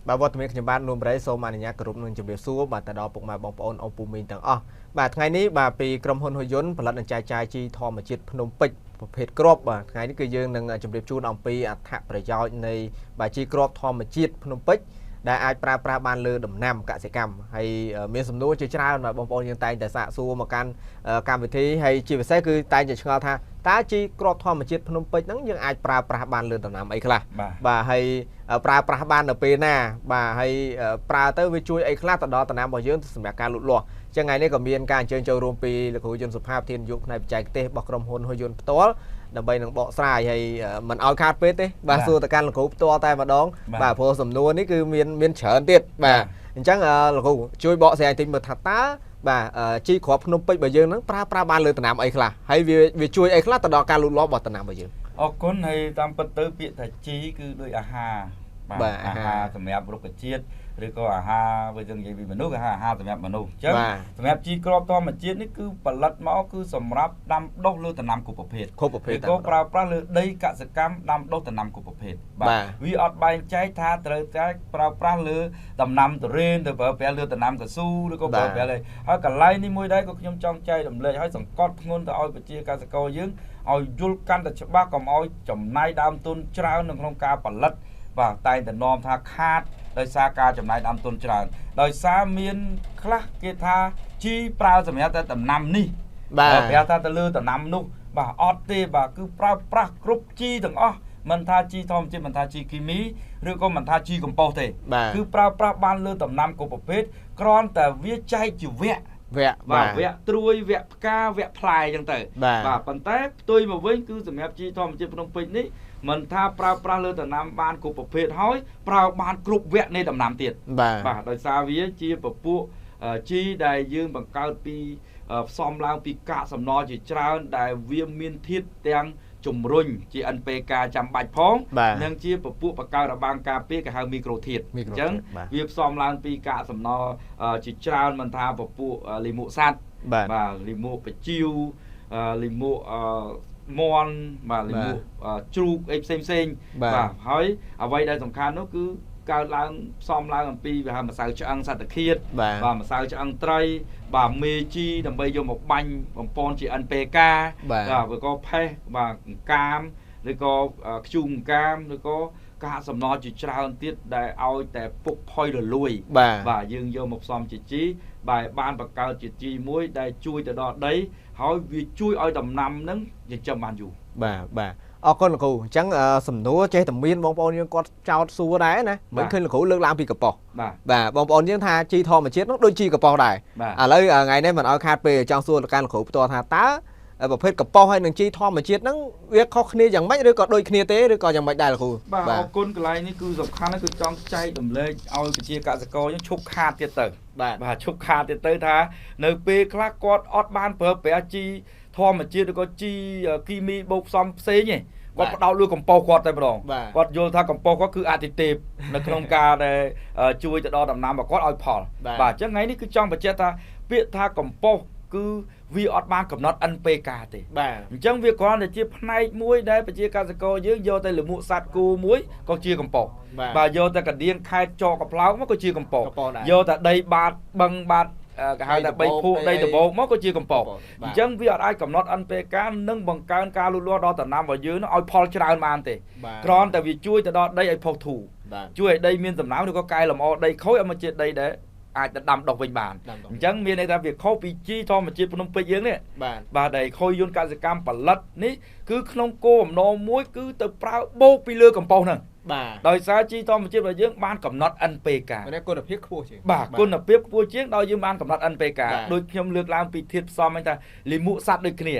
បាទវត្តមានខ្ញុំបាទនួនបរិយសូមអនុញ្ញាតគោរពនឹងជម្រាបសួរបាទទៅដល់ពុកម៉ែបងប្អូនអ៊ំពូមីងទាំងអស់បាទថ្ងៃនេះបាទពីក្រុមហ៊ុនហ៊ុយន្តផលិតនិងចែកចាយជីធម្មជាតិភ្នំពេជ្រប្រភេទគ្រាប់បាទថ្ងៃនេះគឺយើងនឹងជម្រាបជូនអំពីអត្ថប្រយោជន៍នៃបាទជីគ្រាប់ធម្មជាតិភ្នំពេជ្រដែលអាចប្រើប្រាស់បានលើដំណាំកសិកម្មហើយមានសំណួរជាច្រើនបាទបងប្អូនយើងតែងតែសាកសួរមកកាន់កម្មវិធីហើយជាពិសេសគឺតែងតែឆ្ងល់ថាតើជីគ្រាប់ធម្មជាតិភ្នំពេជ្រហ្នឹងយើងអាចប្រើប្រាស់បានលើដំណាំអីខ្លះបាទហើយប្រើប្រាស់បាននៅពេលណាបាទហើយប្រើទៅវាជួយអីខ្លះទៅដល់ដំណាំរបស់យើងសម្រាប់ការលូតលាស់ចឹងថ្ងៃនេះក៏មានការអញ្ជើញចូលរួមពីលោកគ្រូយុនសុផាប្រធាននាយកផ្នែកបច្ចេកទេសរបស់ក្រុមហ៊ុនហ៊ុយន្តផ្ទាល់ដើម្បីនឹងបកស្រាយហើយមិនឲ្យខាតពេកទេបាទសួរទៅកាន់លោកគ្រូផ្ទាល់តែម្ដងបាទព្រោះសំណួរនេះគឺមានច្រើនទៀតបាទអញ្ចឹងលោកគ្រូជួយបកស្រាយតិចមើលថាតើបាទជីគ្រាប់ភ្នំពេជ្ររបស់យើងហ្នឹងប្រើប្រាស់បានលើដំណាំអីខ្លះហើយវាជួយអីខ្លះទៅដល់ការលូតលាស់របស់ដំណាំរបស់យើង អរគុណហើយតាមពិតទៅពាក្យថាជីគឺដូចអាហារបាទអាហារសម្រាប់រុក្ខជាតិឬក៏អាហារបើយើងនិយាយពីមនុស្សគេហៅអាហារសម្រាប់មនុស្សអញ្ចឹងសម្រាប់ជីគ្រាប់ធម្មជាតិនេះគឺផលិតមកគឺសម្រាប់ដាំដុះលើដំណាំគ្រប់ប្រភេទ គ្រប់ប្រភេទ ឬក៏ប្រើប្រាស់លើដីកសិកម្មដាំដុះដំណាំគ្រប់ប្រភេទបាទវាអត់បែងចែកថាត្រូវតែប្រើប្រាស់លើដំណាំទុរេនទៅប្រើប្រាស់លើដំណាំកស៊ូឬក៏ប្រើប្រាស់លើហើយកន្លែងនេះមួយដែរក៏ខ្ញុំចង់ចែករំលែកឲ្យសង្កត់ធ្ងន់ទៅឲ្យប្រជាកសិករយើងឲ្យយល់កាន់តែច្បាស់កុំឲ្យចំណាយដើមទុនច្រើននៅក្នុងការផលិតបាទតែងតែនាំថាខាតដោយសារការចំណាយដើមទុនច្រើនដោយសារមានខ្លះគេថាជីប្រើសម្រាប់តែដំណាំនេះ បាទ ប្រាប់ថាទៅលើដំណាំនោះបាទអត់ទេបាទគឺប្រើប្រាស់គ្រប់ជីទាំងអស់មិនថាជីធម្មជាតិមិនថាជីគីមីឬក៏មិនថាជីកំប៉ុស្តទេគឺប្រើប្រាស់បានលើដំណាំគ្រប់ប្រភេទគ្រាន់តែវាចែកជាវគ្គ វគ្គ បាទវគ្គត្រួយវគ្គផ្កាវគ្គផ្លែអញ្ចឹងទៅបាទប៉ុន្តែផ្ទុយមកវិញគឺសម្រាប់ជីធម្មជាតិភ្នំពេញនេះមិនថាប្រើប្រាស់លើដំណាំបានគ្រប់ប្រភេទហើយប្រើបានគ្រប់វគ្គនៃដំណាំទៀតបាទដោយសារវាជាពពួកជីដែលយើងបង្កើតពីផ្សំឡើងពីកាកសំណល់ជាច្រើនដែលវាមានធាតុទាំងជំរុញជា NPK ចាំបាច់ផងនិងជាពពួកបង្កើតរបាំងការពារគេហៅមីក្រូធាតុអញ្ចឹងវាផ្សំឡើងពីកាកសំណល់ជាច្រើនមិនថាពពួកលិមួកសត្វបាទលិមួកបញ្ជីវលិមួកមន់បាទលិមួកជ្រូកអីផ្សេងផ្សេងបាទហើយអ្វីដែលសំខាន់នោះគឺកើតឡើងផ្សំឡើងអំពីវាហៅម្សៅឆ្អឹងសត្វធាតុបាទម្សៅឆ្អឹងត្រីបាទមេជីដើម្បីយកមកបាញ់បំពន់ជា NPK បាទឬក៏ផេះបាទកាមឬក៏ខ្ជូងកាមឬក៏កាកសំណល់ជាច្រើនទៀតដែលឲ្យតែពុកផុយរលួយបាទយើងយកមកផ្សំជាជីបាទបានបង្កើតជាជីមួយដែលជួយទៅដល់ដីហើយវាជួយឲ្យដំណាំនឹងចិញ្ចឹមបានយូរ បាទបាទអរគុណលោកគ្រូអញ្ចឹងសំណួរចេះតែមានបងប្អូនយើងគាត់ចោទសួរដែរណាមិនឃើញលោកគ្រូលើកឡើងពីកប៉ុសបាទបងប្អូនយើងថាជីធម្មជាតិនោះដូចជីកប៉ុសដែរឥឡូវថ្ងៃនេះមិនឲ្យខាតពេលចង់សួរទៅកាន់លោកគ្រូផ្ទាល់ថាតើប្រភេទកប៉ុសហើយនឹងជីធម្មជាតិហ្នឹងវាខុសគ្នាយ៉ាងម៉េចឬក៏ដូចគ្នាទេឬក៏យ៉ាងម៉េចដែរលោកគ្រូ បាទអរគុណកន្លែងនេះគឺសំខាន់គឺចង់ចែករំលែកឲ្យប្រជាកសិករយើងឈប់ខាតទៀតទៅបាទឈប់ខាតទៀតទៅថានៅពេលខ្លះគាត់អត់បានប្រើប្រាស់ជីធម្មជាតិឬក៏ជីគីមីបូកផ្សំផ្សេងទេគាត់ផ្ដោតលើកំប៉ុសគាត់តែម្ដងគាត់យល់ថាកំប៉ុសគាត់គឺអតិទេពនៅក្នុងការដែលជួយទៅដល់ដំណាំរបស់គាត់ឲ្យផលបាទអញ្ចឹងថ្ងៃនេះគឺចង់បញ្ជាក់ថាពាក្យថាកំប៉ុសគឺវាអត់បានកំណត់ NPK ទេ បាទ អញ្ចឹងវាគ្រាន់តែជាផ្នែកមួយដែលប្រជាកសិករយើងយកទៅលមួកសត្វគោមួយក៏ជាកំប៉ុសបាទយកតែកដៀងខែតចកកប្លោកមកក៏ជាកំប៉ុសយកតែដីបាតបឹងបាតគេហៅថាបីភក់ដីដបោកមកក៏ជាកំប៉ុសអញ្ចឹងវាអត់អាចកំណត់ NPK និងបង្កើនការលូតលាស់ដល់ដំណាំរបស់យើងឲ្យផលច្រើនបានទេគ្រាន់តែវាជួយទៅដល់ដីឲ្យផុសធូរជួយឲ្យដីមានសំណើមឬក៏កែលម្អដីខូចឲ្យមកជាដីដែលអាចទៅដាំដុះវិញបានអញ្ចឹងមានន័យថាវាខុសពីជីធម្មជាតិភ្នំពេញយើងនេះបាទដែលខុយយន្តកសិកម្មផលិតនេះគឺក្នុងគោលបំណងមួយគឺទៅប្រើបូកពីលើកំប៉ុសហ្នឹង បាទ ដោយសារជីធម្មជាតិរបស់យើងបានកំណត់ NPK មានគុណភាពខ្ពស់ជាង បាទគុណភាពខ្ពស់ជាងដោយយើងបានកំណត់ NPK ដូចខ្ញុំលើកឡើងពីធាតុផ្សំហ្នឹងថាលិមួកសត្វដូចគ្នា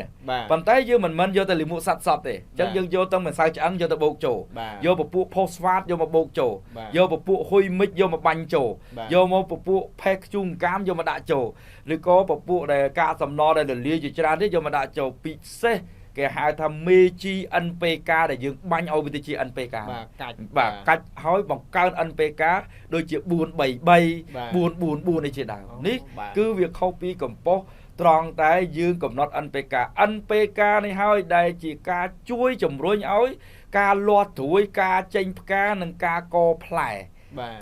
ប៉ុន្តែយើងមិនមែនយកតែលិមួកសត្វសតទេអញ្ចឹងយើងយកទៅម្សៅឆ្អឹងយកទៅបូកចូលយកពពួកផូស្វាតយកមកបូកចូលយកពពួកហ៊ុយមិចយកមកបាញ់ចូលយកមកពពួកផេះខ្ជូងកាមយកមកដាក់ចូលឬក៏ពពួកដែលកាកសំណល់ដែលរលាយជាច្រើនទៀតយកមកដាក់ចូលពិសេសគេហៅថាមេជី NPK ដែលយើងបាញ់ឲ្យវាទៅជា NPK បាទកាច់ បាទកាច់ហើយបង្កើន NPK ដូចជា433 444នេះជាដើមនេះគឺវាខុសពីកំប៉ុសត្រង់តែយើងកំណត់ NPK NPK នេះហើយដែលជាការជួយជំរុញឲ្យការលាស់ត្រួយការចេញផ្កានិងការកផ្លែ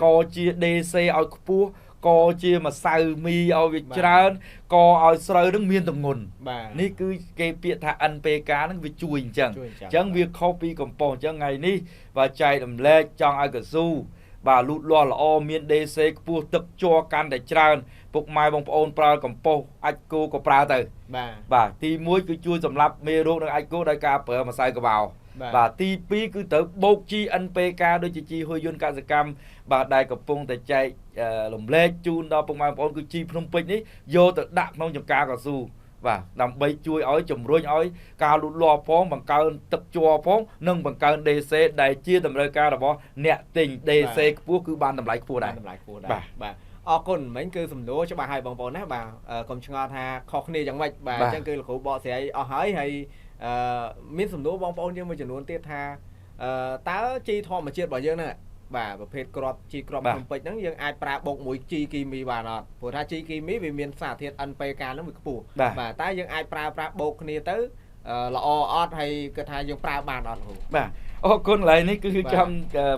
ក៏ជា DC ឲ្យខ្ពស់ក៏ជាម្សៅមីឲ្យវាច្រើនក៏ឲ្យស្រូវនឹងមានទម្ងន់នេះគឺគេពាក្យថា NPK នឹងវាជួយអញ្ចឹងអញ្ចឹងវាខុសពីកំប៉ុសអញ្ចឹងថ្ងៃនេះបើចែករំលែកចង់ឲ្យកស៊ូបាទលូតលាស់ល្អមាន DC ខ្ពស់ទឹកជ័រកាន់តែច្រើនពុកម៉ែបងប្អូនប្រើកំប៉ុសអាចគោក៏ប្រើទៅបាទទី1គឺជួយសម្រាប់មេរោគនិងអាចគោដោយការប្រើម្សៅកបោបាទទី2គឺត្រូវបូក GNPK ដូចជាជីហ៊ុយយន្តកសិកម្មបាទដែលកំពុងតែចែករំលែកជូនដល់ពុកម៉ែបងប្អូនគឺជីភ្នំពេញនេះយកទៅដាក់ក្នុងចំការកស៊ូបាទដើម្បីជួយឲ្យជំរុញឲ្យការលូតលាស់ផងបង្កើនទឹកជ័រផងនិងបង្កើន DC ដែលជាតម្រូវការរបស់អ្នកទិញ DC ខ្ពស់គឺបានតម្លៃខ្ពស់ដែរបាទអរគុណមិញគឺសំណួរច្បាស់ហើយបងប្អូនណាបាទកុំឆ្ងល់ថាខុសគ្នាយ៉ាងម៉េចបាទអញ្ចឹងគឺលោកគ្រូបកស្រាយអស់ហើយហើយមានសំណួរបងប្អូនយើងមួយចំនួនទៀតថាតើជីធម្មជាតិរបស់យើងហ្នឹងបាទប្រភេទគ្រាប់ជីគ្រាប់ភ្នំពេញហ្នឹងយើងអាចប្រើបូកមួយជីគីមីបានអត់ព្រោះថាជីគីមីវាមានសារធាតុ NPK ហ្នឹងវាខ្ពស់បាទតើយើងអាចប្រើប្រាស់បូកគ្នាទៅល្អអត់ហើយគាត់ថាយើងប្រើបានអត់គ្រូបាទអរគុណឡើយនេះគឺចាំ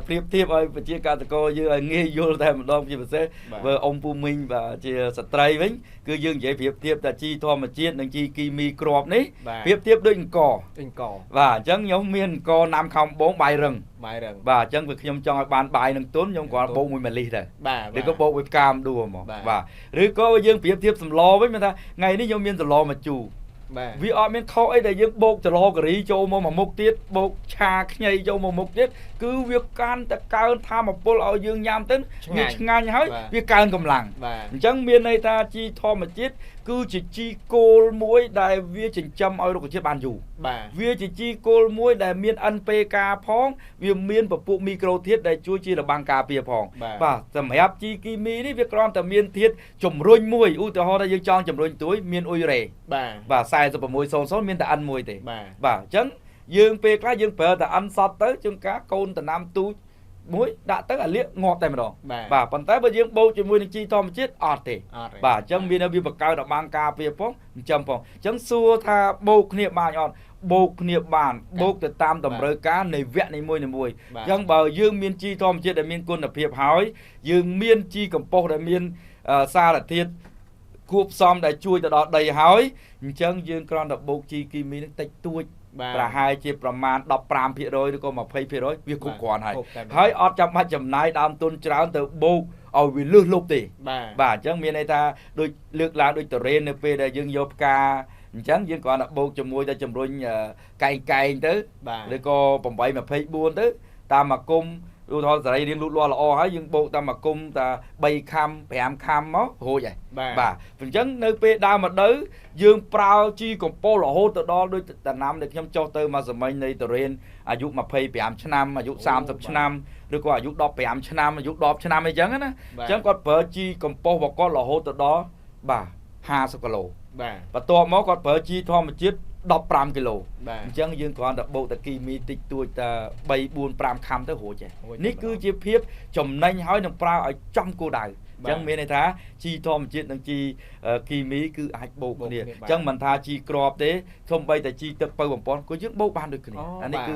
ប្រៀបធៀបឲ្យប្រជាកសិករយើងឲ្យងាយយល់តែម្ដងជាពិសេសបើអ៊ំពូមីងបាទជាស្ត្រីវិញគឺយើងនិយាយប្រៀបធៀបតែជីធម្មជាតិនិងជីគីមីគ្រាប់នេះប្រៀបធៀបដូចអង្គបាទអញ្ចឹងខ្ញុំមានអង្គណាំខំបងបាយរឹងបាទអញ្ចឹងវាខ្ញុំចង់ឲ្យបានបាយនឹងទុនខ្ញុំគ្រាន់បូកមួយម៉ាលីសដែរឬក៏បូកមួយផ្កាមដួហ្មងបាទឬក៏យើងប្រៀបធៀបសម្លវិញមានថាថ្ងៃនេះខ្ញុំមានសម្លមួយជូរវាអត់មានខុសអីដែលយើងបូកចលការីចូលមកមួយមុខទៀតបូកឆាខ្ញីចូលមកមុខទៀតគឺវាកាន់តែកើនធម៌ពលឲ្យយើងញ៉ាំទៅវាឆ្ងាញ់ហើយវាកើនកម្លាំងអញ្ចឹងមានន័យថាជីធម្មជាតិគឺជាជីគោលមួយដែលវាចិញ្ចឹមឲ្យរុក្ខជាតិបានយូរវាជាជីគោលមួយដែលមាន NPK ផងវាមានពពួកមីក្រូធាតុដែលជួយជារបាំងការពារផងបាទសម្រាប់ជីគីមីនេះវាគ្រាន់តែមានធាតុជំរុញមួយឧទាហរណ៍ថាយើងចង់ជំរុញទួយមានអ៊ុយរ៉េបាទ4600មានតែ N មួយទេបាទអញ្ចឹងយើងពេលខ្លះយើងប្រើតែ N សតទៅជួនកាលកូនតំណាំទូចមួយដាក់ទៅអាលៀកងាប់តែម្ដងបាទប៉ុន្តែបើយើងបូកជាមួយនឹងជីធម្មជាតិអត់ទេបាទអញ្ចឹងមានវាបង្កើតរបាំងការពារផងចិញ្ចឹមផងអញ្ចឹងសួរថាបូកគ្នាបានអត់បូកគ្នាបានបូកទៅតាមតម្រូវការនៃវគ្គនីមួយៗអញ្ចឹងបើយើងមានជីធម្មជាតិដែលមានគុណភាពហើយយើងមានជីកំប៉ុសដែលមានសារធាតុគួបផ្សំដែលជួយទៅដល់ដីហើយអញ្ចឹងយើងគ្រាន់តែបូកជីគីមីនឹងតិចតួចប្រហែលជាប្រមាណ15%ឬក៏20%វាគ្រប់គ្រាន់ហើយហើយអត់ចាំបាច់ចំណាយដើមទុនច្រើនទៅបូកឲ្យវាលឹះលុបទេបាទអញ្ចឹងមានន័យថាដូចលើកឡើងដូចតរេននៅពេលដែលយើងយកផ្កាអញ្ចឹងយើងគ្រាន់តែបូកជាមួយតែជំរុញកែងកែងទៅឬក៏824ទៅតាមអាគមឧទាហរណ៍សរីរាង្គលូតលាស់ល្អហើយយើងបូកតាមអាគមតា3ខាំ5ខាំមករួចហើយបាទអញ្ចឹងនៅពេលដើមម្ដៅយើងប្រើជីកំប៉ុសរហូតទៅដល់ដូចតំណាំដែលខ្ញុំចុះទៅមកសម័យនៃតរេនអាយុ25ឆ្នាំអាយុ30ឆ្នាំឬក៏អាយុ15ឆ្នាំអាយុ10ឆ្នាំអីចឹងណាអញ្ចឹងគាត់ប្រើជីកំប៉ុសរបស់គាត់រហូតទៅដល់បាទ50គីឡូបាទបន្ទាប់មកគាត់ប្រើជីធម្មជាតិ15គីឡូអញ្ចឹងយើងគ្រាន់តែបូកតែគីមីតិចតួចតែ3 4 5ខាំទៅរួចហើយនេះគឺជាភាពចំណេញហើយនឹងប្រើឲ្យចំគោលដៅអញ្ចឹងមានន័យថាជីធម្មជាតិនិងជីគីមីគឺអាចបូកគ្នាអញ្ចឹងមិនថាជីគ្រាប់ទេសូម្បីតែជីទឹកពៅបំពន់ក៏យើងបូកបានដូចគ្នាអានេះគឺ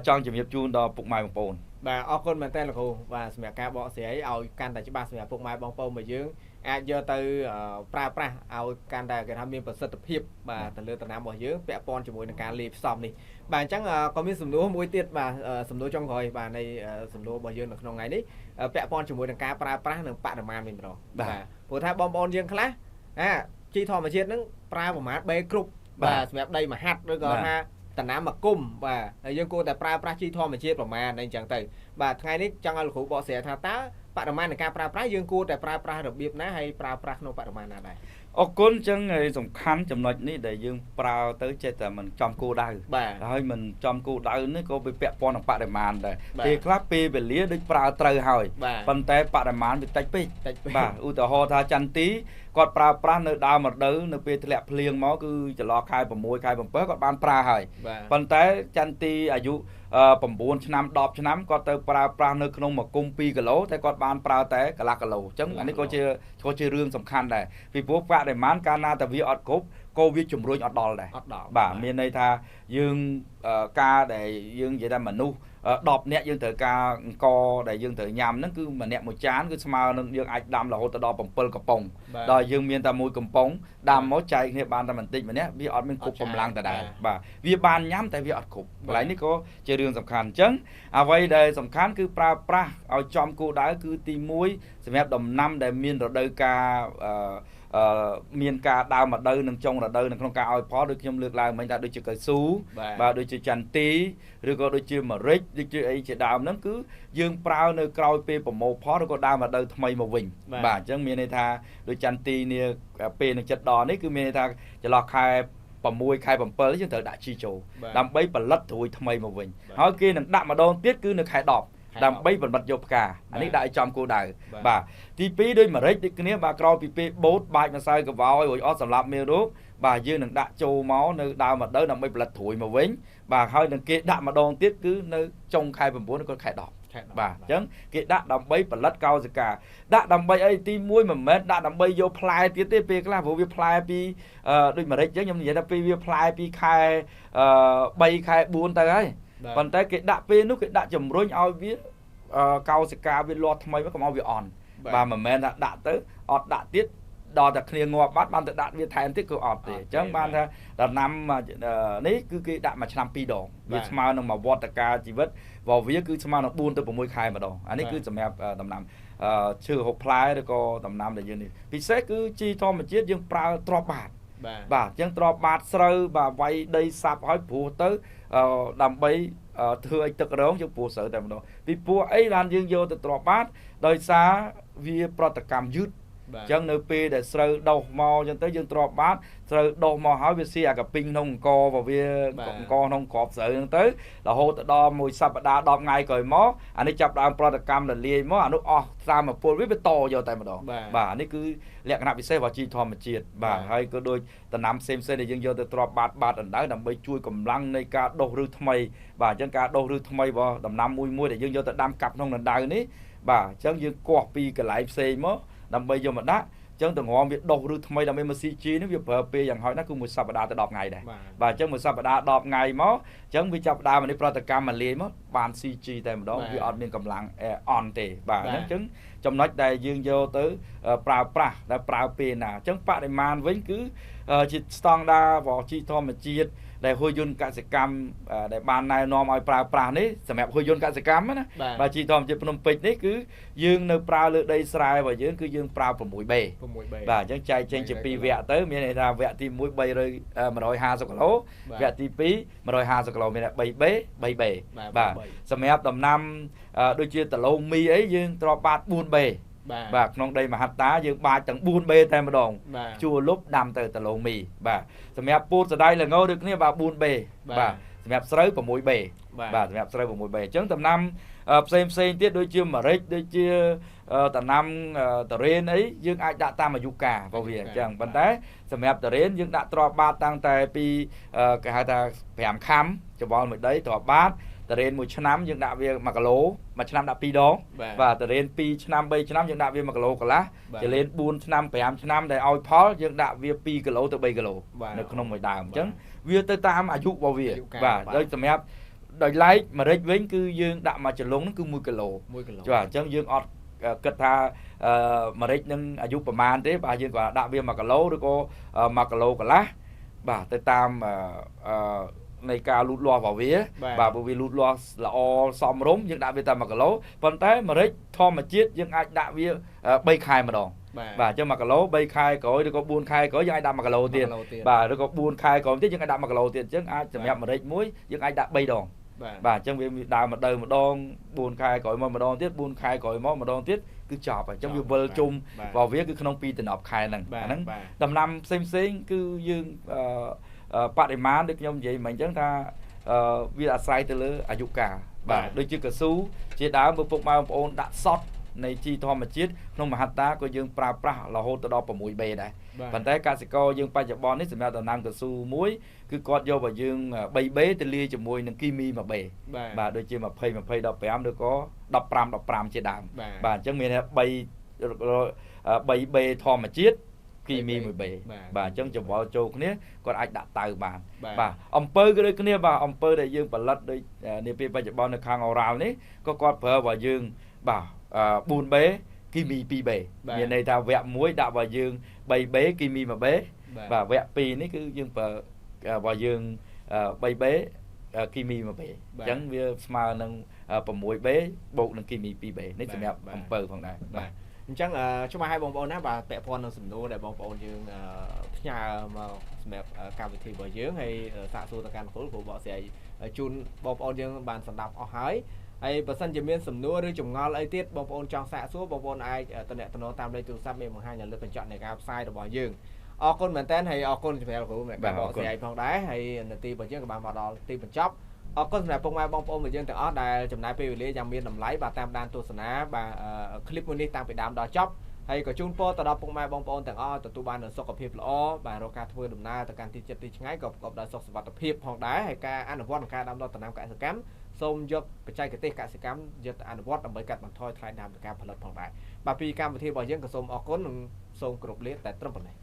ចង់ជំរាបជូនដល់ពុកម៉ែបងប្អូនបាទអរគុណមែនតើលោកគ្រូបាទសម្រាប់ការបកស្រាយឲ្យកាន់តែច្បាស់សម្រាប់ពុកម៉ែបងប្អូនរបស់យើងអាចយកទៅប្រើប្រាស់ឲ្យកាន់តែគេថាមានប្រសិទ្ធភាពបាទទៅលើតំណាំរបស់យើងពាក់ព័ន្ធជាមួយនឹងការលាយផ្សំនេះបាទអញ្ចឹងក៏មានសំណួរមួយទៀតបាទសំណួរចុងក្រោយបាទនៃសំណួររបស់យើងនៅក្នុងថ្ងៃនេះពាក់ព័ន្ធជាមួយនឹងការប្រើប្រាស់និងបរិមាណវិញម្ដងបាទព្រោះថាបងប្អូនយើងខ្លះអាជីធម្មជាតិហ្នឹងប្រើប្រមាណ3គ្រប់បាទសម្រាប់ដីមហាត់ឬក៏ថាតំណាំមកគុំបាទហើយយើងគួរតែប្រើប្រាស់ជីធម្មជាតិប្រមាណអីចឹងទៅបាទថ្ងៃនេះចង់ឲ្យលោកគ្រូបកស្រាយថាតើបរិមាណនៃការប្រើប្រាស់យើងគួរតែប្រើប្រាស់របៀបណាហើយប្រើប្រាស់ក្នុងបរិមាណណាដែរអរគុណអញ្ចឹងសំខាន់ចំណុចនេះដែលយើងប្រើទៅចេះតែមិនចំគោលដៅហើយមិនចំគោលដៅនេះក៏វាពាក់ព័ន្ធនឹងបរិមាណដែរពេលខ្លះពេលវេលាដូចប្រើត្រូវហើយប៉ុន្តែបរិមាណវាតិចពេកបាទឧទាហរណ៍ថាចន្ទទីគាត់ប្រើប្រាស់នៅដើមរដូវនៅពេលធ្លាក់ភ្លៀងមកគឺចន្លោះខែ6ខែ7គាត់បានប្រើហើយប៉ុន្តែចន្ទទីអាយុ9ឆ្នាំ10ឆ្នាំគាត់ទៅប្រើប្រាស់នៅក្នុងមួយគុំ2គីឡូតែគាត់បានប្រើតែកន្លះគីឡូអញ្ចឹងអានេះក៏ជារឿងសំខាន់ដែរពីព្រោះបរិមាណកាលណាតែវាអត់គ្រប់ក៏វាជំរុញអត់ដល់ដែរបាទមានន័យថាយើងការដែលយើងនិយាយថាមនុស្ស 10នាក់យើងត្រូវការអង្ករដែលយើងត្រូវញ៉ាំហ្នឹងគឺម្នាក់មួយចានគឺស្មើនឹងយើងអាចដាំរហូតទៅដល់7កំប៉ុងដល់យើងមានតែមួយកំប៉ុងដាំមកចែកគ្នាបានតែបន្តិចម្នាក់វាអត់មានគ្រប់កម្លាំងដដែលបាទវាបានញ៉ាំតែវាអត់គ្រប់កន្លែងនេះក៏ជារឿងសំខាន់អញ្ចឹងអ្វីដែលសំខាន់គឺប្រើប្រាស់ឲ្យចំគោលដៅគឺទី1សម្រាប់ដំណាំដែលមានរដូវកាលមានការដើមរដូវនិងចុងរដូវនៅក្នុងការឲ្យផលដូចខ្ញុំលើកឡើងមិញថាដូចជាកៅស៊ូបាទដូចជាចន្ទីឬក៏ដូចជាម្រេចដូចជាអីជាដើមហ្នឹងគឺយើងប្រើនៅក្រោយពេលប្រមូលផលឬក៏ដើមរដូវថ្មីមកវិញបាទអញ្ចឹងមានន័យថាដូចចន្ទីនេះពេលនឹងចិត្តដល់នេះគឺមានន័យថាចន្លោះខែ6ខែ7យើងត្រូវដាក់ជីចូលដើម្បីផលិតត្រួយថ្មីមកវិញហើយគេនឹងដាក់ម្ដងទៀតគឺនៅខែ10ដើម្បីបំបត្តិយកផ្កាអានេះដាក់ឲ្យចំគោលដៅបាទទី2ដូចម្រេចដូចគ្នាបាទក្រោយពីពេលបូតបាចម្សៅកវោយរួចអស់សម្រាប់មេរោគបាទយើងនឹងដាក់ចូលមកនៅដើមរដូវដើម្បីផលិតត្រួយមកវិញបាទហើយនឹងគេដាក់ម្ដងទៀតគឺនៅចុងខែ9ឬក៏ខែ10បាទអញ្ចឹងគេដាក់ដើម្បីផលិតកោសិកាដាក់ដើម្បីអីទី1មិនមែនដាក់ដើម្បីយកផ្លែទៀតទេពេលខ្លះព្រោះវាផ្លែពីដូចម្រេចអញ្ចឹងខ្ញុំនិយាយថាពេលវាផ្លែពីខែ3ខែ4ទៅហើយប៉ុន្តែគេដាក់ពេលនោះគេដាក់ជំរុញឲ្យវាកោសិកាវាលាស់ថ្មីមកកុំឲ្យវាអន់បាទមិនមែនថាដាក់ទៅអត់ដាក់ទៀតដល់តែគ្នាងាប់បាត់បានទៅដាក់វាថែមទៀតគឺអត់ទេអញ្ចឹងបានថាដំណាំនេះគឺគេដាក់មួយឆ្នាំ2ដងវាស្មើនឹងមួយវត្តកាលជីវិតរបស់វាគឺស្មើនឹង4ទៅ6ខែម្ដងអានេះគឺសម្រាប់ដំណាំឈើហូបផ្លែឬក៏ដំណាំដែលយើងនេះពិសេសគឺជីធម្មជាតិយើងប្រើទ្រាប់បាតបាទអញ្ចឹងទ្រាប់បាតស្រូវបាទវាយដីសាប់ហើយព្រោះទៅដើម្បីធ្វើឲ្យទឹករងយើងព្រោះស្រូវតែម្ដងពីព្រោះអីបានយើងយកទៅទ្រាប់បាតដោយសារវាប្រតិកម្មយឺតអញ្ចឹងនៅពេលដែលស្រូវដុះមកអញ្ចឹងទៅយើងទ្រាប់បាតស្រូវដុះមកហើយវាស៊ីអាកាពីងក្នុងអង្គបើវាអង្គក្នុងក្របស្រូវហ្នឹងទៅរហូតទៅដល់មួយសប្តាហ៍10ថ្ងៃក្រោយមកអានេះចាប់ដើមប្រតិកម្មរលាយមកអានោះអស់តាមពលវាតយកតែម្ដងបាទអានេះគឺលក្ខណៈពិសេសរបស់ជីធម្មជាតិបាទហើយក៏ដូចដំណាំផ្សេងៗដែលយើងយកទៅទ្រាប់បាតបាតអណ្ដៅដើម្បីជួយកម្លាំងនៃការដុះឫសថ្មីបាទអញ្ចឹងការដុះឫសថ្មីរបស់ដំណាំមួយៗដែលយើងយកទៅដាំកាប់ក្នុងអណ្ដៅនេះបាទអញ្ចឹងយើងគាស់ពីកន្លែងផ្សេងមកដើម្បីយកមកដាក់អញ្ចឹងតងំវាដុះឬថ្មីដើម្បីមក CG នេះវាប្រើពេលយ៉ាងហោចណាស់គឺមួយសប្តាហ៍ទៅ10ថ្ងៃដែរបាទអញ្ចឹងមួយសប្តាហ៍10ថ្ងៃមកអញ្ចឹងវាចាប់ដើមនេះប្រតិកម្មមកលាយមកបាន CG តែម្ដងវាអត់មានកម្លាំងអន់ទេបាទអញ្ចឹងចំណុចដែលយើងយកទៅប្រើប្រាស់ដែលប្រើពេលណាអញ្ចឹងបរិមាណវិញគឺជាស្តង់ដាររបស់ជីធម្មជាតិដែលហ៊ុយយន្តកសិកម្មដែលបានណែនាំឲ្យប្រើប្រាស់នេះសម្រាប់ហ៊ុយយន្តកសិកម្មណាបាទជីធម្មជាតិភ្នំពេញនេះគឺយើងនៅប្រើលើដីស្រែរបស់យើងគឺយើងប្រើ 6B បាទអញ្ចឹងចែកចេញជា2វគ្គទៅមានន័យថាវគ្គទី1 350គីឡូវគ្គទី2 150គីឡូមាន 3B 3B បាទសម្រាប់ដំណាំដូចជាដឡូងមីអីយើងទ្រាប់បាត 4B បាទក្នុងដីមហត្តាយើងបាចទាំង 4B តែម្ដងជួលុបដាំទៅដឡូងមីបាទសម្រាប់ពូតសដៃល្ងដូចគ្នាបាទ 4B បាទសម្រាប់ស្រូវ 6B បាទសម្រាប់ស្រូវ 6B អញ្ចឹងដំណាំផ្សេងផ្សេងទៀតដូចជាម្រេចដូចជាដំណាំតារ៉េនអីយើងអាចដាក់តាមអាយុកាលរបស់វាអញ្ចឹងប៉ុន្តែសម្រាប់តារ៉េនយើងដាក់ទ្រាប់បាតតាំងតែពីគេហៅថា5ខាំច្បល់មួយដីទ្រាប់បាតតារ៉េនមួយឆ្នាំយើងដាក់វា1គីឡូមួយឆ្នាំដាក់2ដងបាទតារ៉េន2ឆ្នាំ3ឆ្នាំយើងដាក់វា1គីឡូកន្លះតារ៉េន4ឆ្នាំ5ឆ្នាំដែលឲ្យផលយើងដាក់វា2គីឡូទៅ3គីឡូនៅក្នុងមួយដើមអញ្ចឹងវាទៅតាមអាយុរបស់វាបាទដោយសម្រាប់ដោយឡែកម្រេចវិញគឺយើងដាក់មួយចលងហ្នឹងគឺ1គីឡូបាទអញ្ចឹងយើងអត់គិតថាម្រេចនឹងអាយុប្រមាណទេបាទយើងក៏ដាក់វា1គីឡូឬក៏1គីឡូកន្លះបាទទៅតាមនៃការលូតលាស់របស់វាបាទព្រោះវាលូតលាស់ល្អសមរម្យយើងដាក់វាតែ1គីឡូប៉ុន្តែម្រេចធម្មជាតិយើងអាចដាក់វា3ខែម្ដងបាទអញ្ចឹង1គីឡូ3ខែក្រោយឬក៏4ខែក្រោយយើងអាចដាក់1គីឡូទៀតបាទឬក៏4ខែក្រោយទៀតយើងអាចដាក់1គីឡូទៀតអញ្ចឹងអាចសម្រាប់ម្រេចមួយយើងអាចដាក់3ដងបាទអញ្ចឹងវាដើមម្ដងម្ដង4ខែក្រោយមកម្ដងទៀត4ខែក្រោយមកម្ដងទៀតគឺចប់ហើយអញ្ចឹងវាវិលជុំរបស់វាគឺក្នុង2ដណ្ដប់ខែហ្នឹងអាហ្នឹងដំណាំផ្សេងផ្សេងគឺយើងបរិមាណដូចខ្ញុំនិយាយមិញអញ្ចឹងថាវាអាស្រ័យទៅលើអាយុកាលបាទដូចជាកស៊ូជាដើមបើពុកម៉ែបងប្អូនដាក់សតនៃជីធម្មជាតិក្នុងមហត្តាក៏យើងប្រើប្រាស់រហូតទៅដល់ 6B ដែរប៉ុន្តែកសិករយើងបច្ចុប្បន្ននេះសម្រាប់ដំណាំកស៊ូមួយគឺគាត់យករបស់យើង 3B ទៅលាយជាមួយនឹងគីមី 1B បាទដូចជា20 20 15ឬក៏15 15ជាដើមបាទអញ្ចឹងមាន 3B ធម្មជាតិ គីមី 1B បាទ។ អញ្ចឹងច្របល់ចូលគ្នា គាត់អាចដាក់តៅបាន បាទ។ អំពៅក៏ដូចគ្នា បាទ អំពៅដែលយើងផលិតដូចនាពេលបច្ចុប្បន្ននៅខាងអូរ៉ាល់នេះ ក៏គាត់ប្រើរបស់យើង បាទ 4B គីមី 2B មានន័យថាវគ្គ1ដាក់របស់យើង 3B គីមី 1B បាទ វគ្គ2នេះគឺយើងប្រើរបស់យើង 3B គីមី 1B អញ្ចឹងវាស្មើនឹង 6B បូកនឹងគីមី 2B នេះសម្រាប់អំពៅផងដែរ បាទ។ អញ្ចឹងច្បាស់ឲ្យបងប្អូនណា បាទ ពាក់ព័ន្ធនឹងសំណួរដែលបងប្អូនយើងផ្ញើមកសម្រាប់កម្មវិធីរបស់យើង ហើយសាកសួរទៅកាន់គ្រូ គ្រូបកស្រាយជូនបងប្អូនយើងបានស្ដាប់អស់ហើយ។ ហើយបើសិនជាមានសំណួរឬចម្ងល់អីទៀត បងប្អូនចង់សាកសួរ បងប្អូនអាចតំណតាមលេខទូរស័ព្ទមានបង្ហាញនៅលើកញ្ចក់នៃការផ្សាយរបស់យើង។ អរគុណមែនតើ ហើយអរគុណសម្រាប់គ្រូសម្រាប់ការបកស្រាយផងដែរ ហើយនាទីរបស់យើងក៏បានមកដល់ទីបញ្ចប់។ អរគុណសម្រាប់ពុកម៉ែបងប្អូនរបស់យើងទាំងអស់ ដែលចំណាយពេលវេលាយ៉ាងមានតម្លៃ បាទ តាមដានទស្សនា បាទ ឃ្លីបមួយនេះតាំងពីដើមដល់ចប់ ហើយក៏ជូនពរទៅដល់ពុកម៉ែបងប្អូនទាំងអស់ទទួលបាននូវសុខភាពល្អ បាទ រកការធ្វើដំណើរទៅកាន់ទីជិតទីឆ្ងាយក៏ប្រកបដោយសុខសុវត្ថិភាពផងដែរ ហើយការអនុវត្តនិងការដាំដុះដំណាំកសិកម្ម សូមយកបច្ចេកទេសកសិកម្មយកទៅអនុវត្តដើម្បីកាត់បន្ថយថ្លៃដើមនៃការផលិតផងដែរ។ បាទ ពីកម្មវិធីរបស់យើងក៏សូមអរគុណនិងសូមគោរពលាតែត្រឹមប៉ុណ្ណេះ។